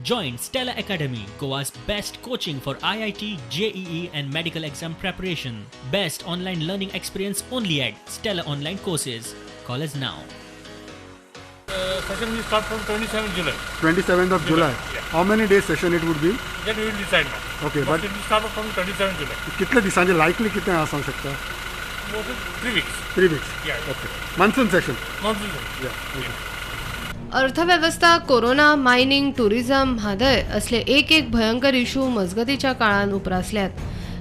Join Stella Academy, Goa's best coaching for IIT, JEE, and medical exam preparation. Best online learning experience only at Stella Online Courses. Call us now. Session will start from 27 July. 27th of July. Yeah. How many days session it would be? That we will decide now. Okay, but but- it will start from 27 July. कितले दिसांचे लायकली कितें आसूंक शकता? Mostly 3 weeks. 3 weeks. Yeah. Okay, monsoon session. Monsoon session. Yeah. अर्थवेवस्था, corona, mining, tourism, Mhadei असले एक एक भयंकर इशू मजगतीच्या काळान उप्रासल्यात.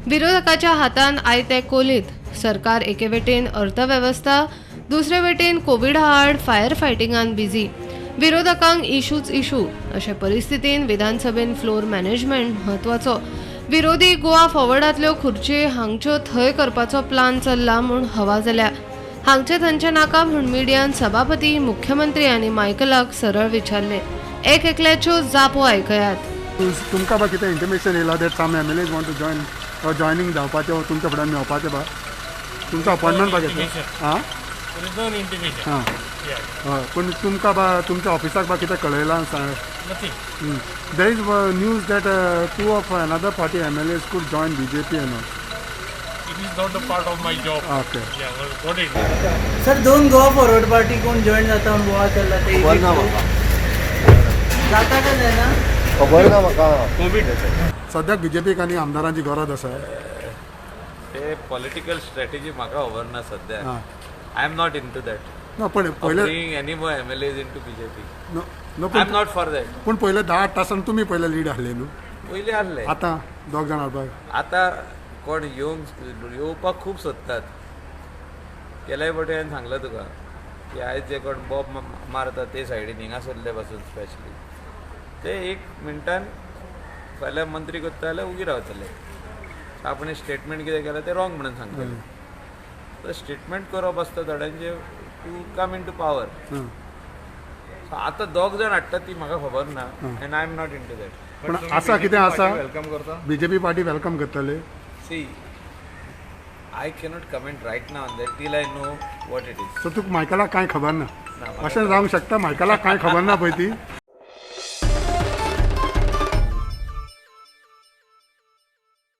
विरोधकाच्या हातान आयते कोलीत. सरकार एके वटेन अर्थवेवस्था, दुसरे वटेन कोविडा आड फायर फायटिंगान बिझी. विरोधकांक इशूच इशू. अशे परिस्थितीन विधानसभेन फ्लोर मॅनेजमेंट म्हत्वाचो. विरोधी गोवा फॉवर्डांतल्यो खुर्ची हांगच्यो थंय करपाचो प्लान चल्ला म्हूण हवा जाल्या. हांगचे थंयचे नाका म्हूण मिडियान सभापती, मुख्यमंत्री आनी मायकलाक सरळ विचारले. एक एकल्याच्यो जापो आयकयात. तुमकां बा कितें इंटिमेशन येयला that some MLAs want to join or joining जावपाचें वो तुमच्या फुड्यान मेळपाचें बा, तुमचो अपॉयंटमेंट बा घेतला आं? There is no intimation. हां. Yeah. हय, पूण तुमकां बा तुमच्या ऑफिसाक बा कितें कळयलां? Nothing. There is news that two of another party MLAs could join BJP and all. It is not a part of my job. Okay. Yeah, well, what is it? Sir, दोन Goa forward party कोण join जाता म्हणून बोवाळ चल्ला, ते खबर ना म्हाका. जाता काय जायना? खबर ना म्हाका. सद्याक बीजेपीक आनी आमदारांची गरज आसा. ते पॉलिटिकल स्ट्रॅटेजी म्हाका खबर ना सध्या. हां. I am not into that. ना, पण पयले bringing any more MLAs into BJP. No no I am पण not for that. पूण पयले 10 तासान तुमी पयले लीड आहले न्हू? पयलीं आहले. आतां दोग जाण हाडपाक. आतां कोण येवंक येवपाक खूब सोदतात. गेल्या फावटी हांवें सांगलां तुका की आयज जे कोण बॉब मारता ते सायडीन हिंगासरले पासून स्पेशली, ते एक मिनटान फाल्यां मंत्री करता जाल्यार उगी रावतले. आपणें स्टेटमेंट कितें केलां तें रॉंग म्हणून सांगतले. तर स्टेटमेंट करप आसता थोड्यांचे to come into power. So आतां दोग जाण हाडटात ती म्हाका खबर ना and I am not into that. पण आसा कितें आसा? Welcome करता. बीजेपी पार्टी welcome करतले. See, I cannot comment right now on that till I know what it is. So तुका मायकलाक कांय खबर ना? अशें जावंक शकता, मायकलाक कांय खबर ना पळय ती.